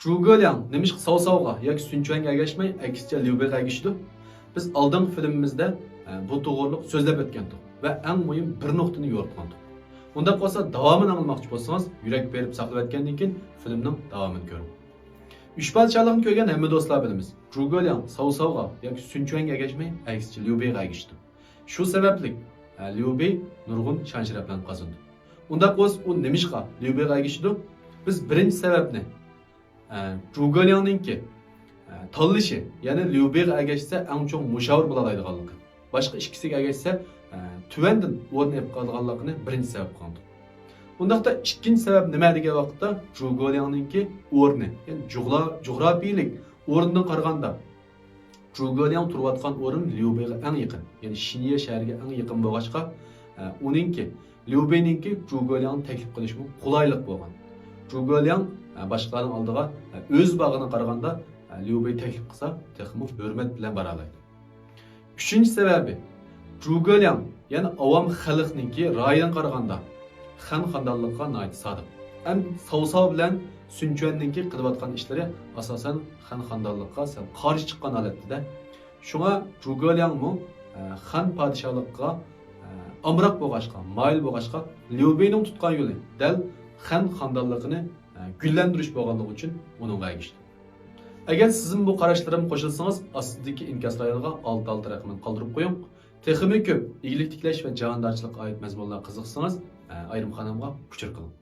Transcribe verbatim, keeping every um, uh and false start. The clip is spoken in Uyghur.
جۇگېلياڭ نېمىشقا ساۋساۋغا ياكى سۈنچۈەنگە ئەگەشمەي، ئەكسىچە ليۇبېيغا ئەگىشىدۇ؟ بىز ئالدىنقى فىلىمىمىزدە، ئە، بۇ توغرۇلۇق سۆزلەپ ئۆتكەنتۇق ۋە ئەڭ مۇھىم بىر نۇقتىنى يورۇتقانتۇق. ئۇنداق بولسا، داۋامىنى ئاڭلىماقچى بولسىڭىز، يۈرەك بېرىپ ساقلىۋەتكەندىن كېيىن فىلىمنىڭ داۋامىنى كۆرۈڭ. ئۈچ پادىشاھلىقنى كۆرگەن ھەممە دوستلار بىلىمىز. جۇگېلياڭ ساۋساۋغا ياكى سۈنچۈەنگە ئەگەشمەي، ئەكسىچە ليۇبېيغا ئەگىشىدۇ. شۇ سەۋەبلىك، ئە، ليۇبېي نۇرغۇن شان-شەرەپلەرنى قازىنىدۇ. ئۇنداق بولسا، ئۇ نېمىشقا ليۇبېيغا ئەگىشىدۇ؟ بىز بىرىنچى سەۋەبنى، ئە، جۇگېلياڭنىڭكى، ئە، تاللىشى، يەنى ليۇبېيغا ئەگەشسە ئەڭ چوڭ مۇشاۋىر بولالايدىغانلىقى، باشقا ئىككىسىگە ئەگەشسە، ئە، تۆۋەندىن ئورۇن ئېلىپ قالىدىغانلىقىنى بىرىنچى سەۋەب قىلغانتۇق. ئۇنداقتا ئىككىنچى سەۋەب نېمە دېگەن ۋاقىتتا، جۇگېلياڭنىڭكى ئورنى، يەنى جۇغلا-، جۇغراپىيىلىك ئورنىدىن قارىغاندا، جۇگېلياڭ تۇرۇۋاتقان ئورۇن ليۇبېيغا ئەڭ يېقىن، يەنى شىنيې شەھىرىگە ئەڭ يېقىن بولغاچقا، ئە، ئۇنىڭكى، ليۇبېينىڭكى جۇگېلياڭنى تەكلىپ قىلىشىمۇ قولايلىق بولغان. جۇگېلياڭ، ئە، باشقىلارنىڭ ئالدىغا، ئە، ئۆز بارغىنىغا قارىغاندا، ئە، ليۇبېي تەكلىپ قىلسا، تېخىمۇ ھۆرمەت بىلەن بارالايدۇ. ئۈچىنچى سەۋەبى، جۇگېلياڭ، يەنى ئاۋام خەلقنىڭكى رايىغا قارىغاندا، خەن خاندانلىققا ناھايىتى سادىق. ئەمدى ساۋساۋ بىلەن سۈنچۈەننىڭكى قىلىۋاتقان ئىشلىرى ئاساسەن خەن خاندانلىققا سەل قارشى چىققان ھالەتتە-دە. شۇڭا جۇگېلياڭمۇ، ئە، خەن پادىشاھلىقىغا، ئە، ئامراق بولغاچقا، مايىل بولغاچقا، ليۇبېينىڭ تۇتقان يولى دەل خەن خاندانلىقىنى، ئە، گۈللەندۈرۈش بولغانلىقى ئۈچۈن ئۇنىڭغا ئەگىشتى. ئەگەر سىزمۇ بۇ قاراشلىرىمغا قوشۇلسىڭىز، ئاستىدىكى ئىنكاس رايونىغا ئالتە ئالتە رەقىمىنى قالدۇرۇپ قويۇڭ. تېخىمۇ كۆپ ئىگىلىك تىكلەش ۋە جاھاندارچىلىققا ئائىت مەزمۇنلارغا قىزىقسىڭىز، ئايرىم قانالغا ئۇچۇر قىلىڭ.